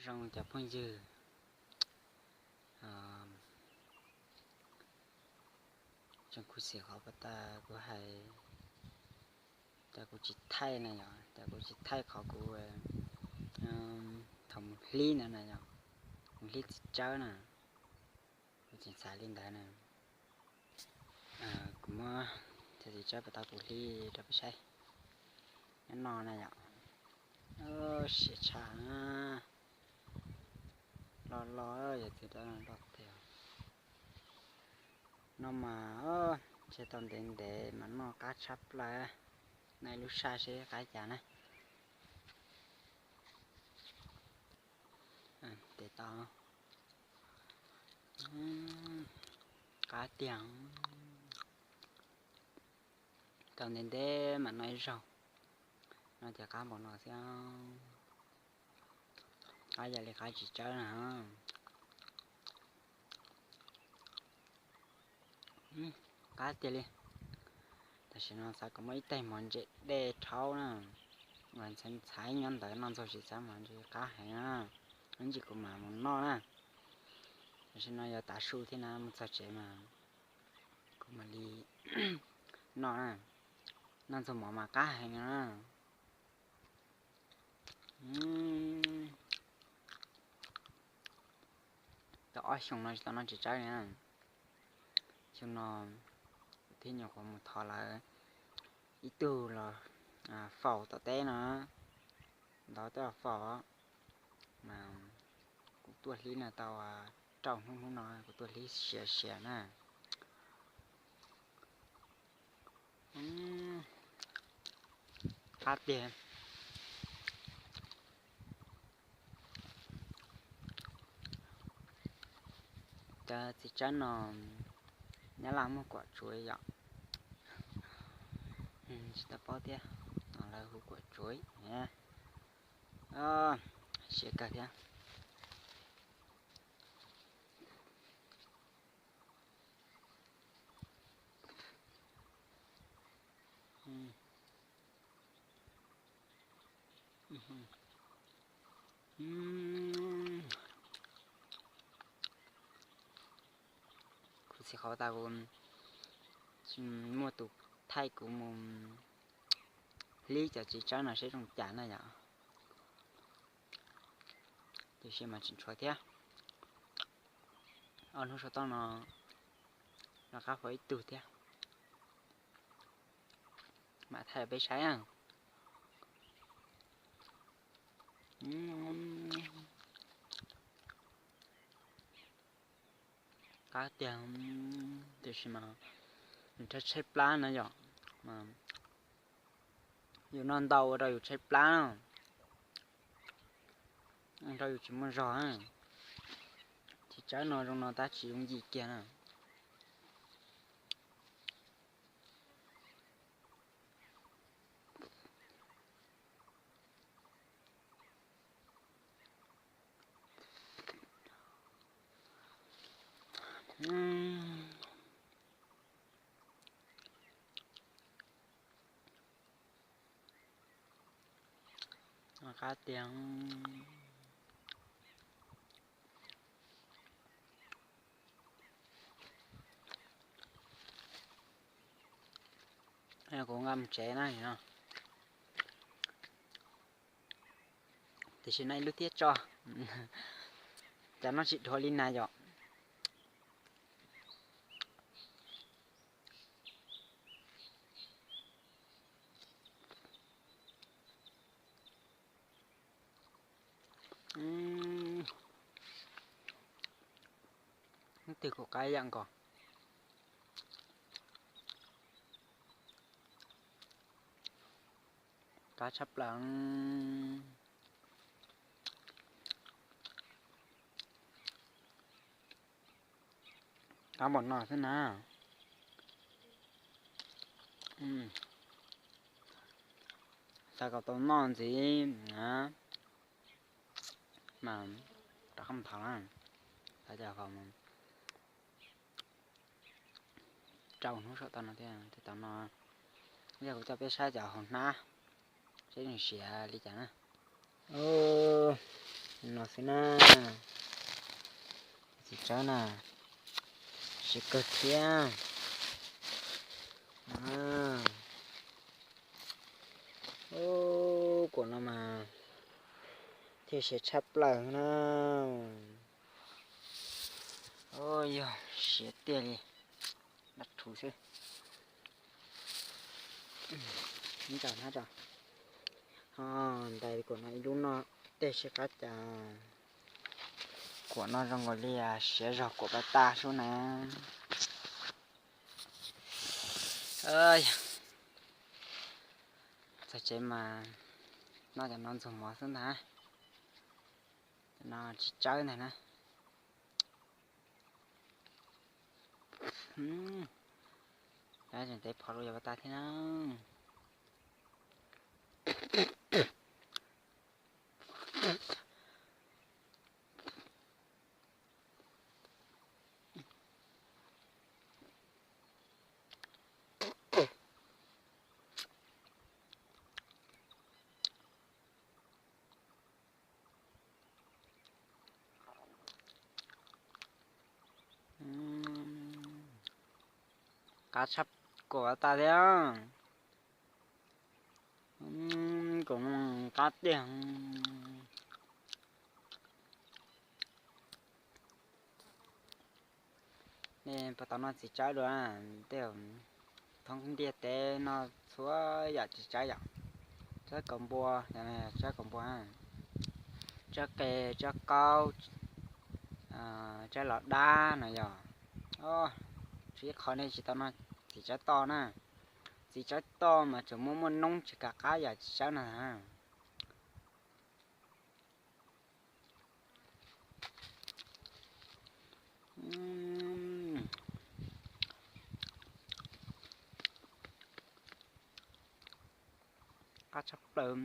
Zoo cov phooj ywg, tseem khuv xim qhov pas tas kuv hais tias kuv tsis thaij na yom, tias kuv tsis thaij qhov kuv thaum mus hlib ntawd na yom, mus hlib txiv tsawb na, kuv tseem xav li ntawd na. Kuv muab cov txiv tsawb pas tas kuv hlib rau peb saib. Nyob no na yom, siav tshaj, loj loj, yog txiv tsawb loj tiag. No mas ntshe tau ntev ntev mas noj qab tshaj plaws. Noj ib lub saj seb qab cas na. Tes tau, qab tiag. Tau ntev ntev mas noj ib zaug, no ces qab npaum no xwb. Qab yam li qab txiv tsawb na. Qab tiag li. Tam sim no xav kom muaj ib tais mov ntses dej rhaub na, uas ntxhais ntxhais nyob ntawd noj ntxuag tsis txav mas ntshe qab heev na. Ib ntsis kuv mam mus noj na. Tam sim no yuav tav su thiab na, mus txog tsev mas kuv mam li noj na. Noj ntxuag mov mas qab heev na. Tau ob xyoos no tsis tau noj txiv tsawb li na. Xyoo no thiab nyuam qhuav mus thov lawv ib tug los faus tom teb no, ntawd twb los faus mas kuv tuaj hlib no tau rau hnub, hnub no kuv tuaj hlib siav siav na. Qab tiag. Cov txiv tsawb no Nyab Laj muaj kuam tsuav yom. Tsis tau paub thiab, lawv hu kuam tsuav. Siav kawg thiab. Kuv tsis qhov tas kuv muaj tus thaij kuv mus hlib cov txiv tsawb no seb zoo cas na yom. Tiam sis mas tseem tshuav thiab. Ob hnub saum toj no rov qab faus ib tug thiab. Mam thaij peb saib na. Qab tiag, tiam sis mas yus tshaib tshaib plab na yom. Yus noj ntau ua rau yus tshaib plab, ua rau yus tsis muaj zog. Txiv tsawb no zoo no tab tsis yooj yim kiag na. Qab tiag. Kuv nqa mus tsev na. Tiam sis noj ib lub thiab tso. Cas noj tsis dhuav li na yom. Hnub twg kuv qab yam nkaus. Qab tshaj plaws. Qab npaum no xwb na. Xav kom tau noj ntxiv na, mas rov qab mus thov na. Xav kom rau hnub saum toj no thiab, thiaj tau noj. Yog kuv coj peb saib cov hauv hnab seb nws siav li cas na. No xwb na, txiv tsawb na, siav kawg thiab. Kuam no mas thiaj siav tshaj plaws na. Yog siav tiag li, dab rhuv xwb. Ntaus kuam no ib lub noj tej sib qab cas. Kuam no zoo nkaus li siav zog kuam pas tas sub na. Txog tsev mas noj cov no ntxuag mov xwb ntag. Cov no tsis tsawb ntag na. Tseem tev phom rau yog pas tas thiab na. Qab tshaj, kuam tas thiab. Kuam no qab tiag. Nej puas tau noj txiv tsawb dua? Tej thoob ntiaj teb noj txhua yam txiv tsawb yom. Tsawb kaus npua, tsawb kaus npua, tsawb qe, tsawb qaub, tsawb los dab no yog. Tsis ib qho nej tsis tau noj txiv tsawb toj na. Txiv tsawb toj mas tsuas muaj muaj noob tsis kam qab yam txiv tsawb no. Qab tshaj plaws.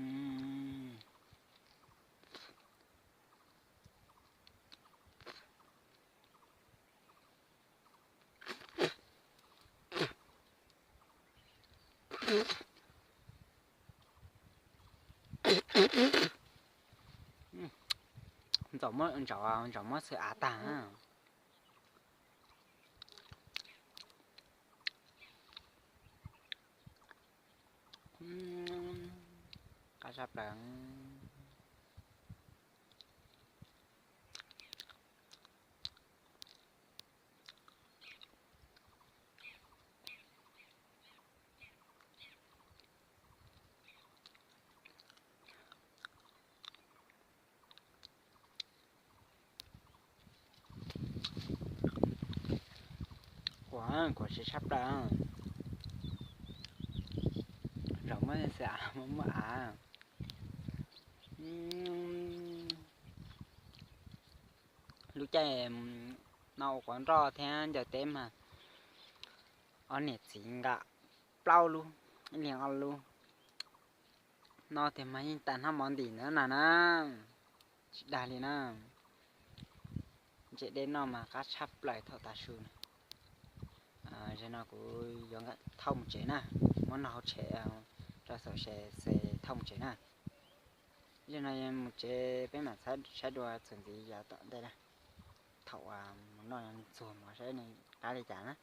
Ntsaum muab, ntsaum muab xwb av tag. Qab tshaj plaws. Kuam, kuam siav tshaj plaws. Zaum muab xwb av, muab muab av. Lub caij no ua quav nroj thiab ncaws teb mas ob niam txiv nqa plaub lub, ib leeg ob lub. No tiag mas yeej tag hnab mov ntim ntawd na na. Tsis dag li na. Ntses dej noj mas qab tshaj plaws thaum tav su na. Zaum no kuv yuav thauj mus tsev na, muab noj hauv tsev, rau xaum se thauj mus tsev na. Zaum no mus tsev peb mam saib dua txuas ntxiv yav tom ntej na. Thaum mus noj ntxuag mov saib nws qab li cas na.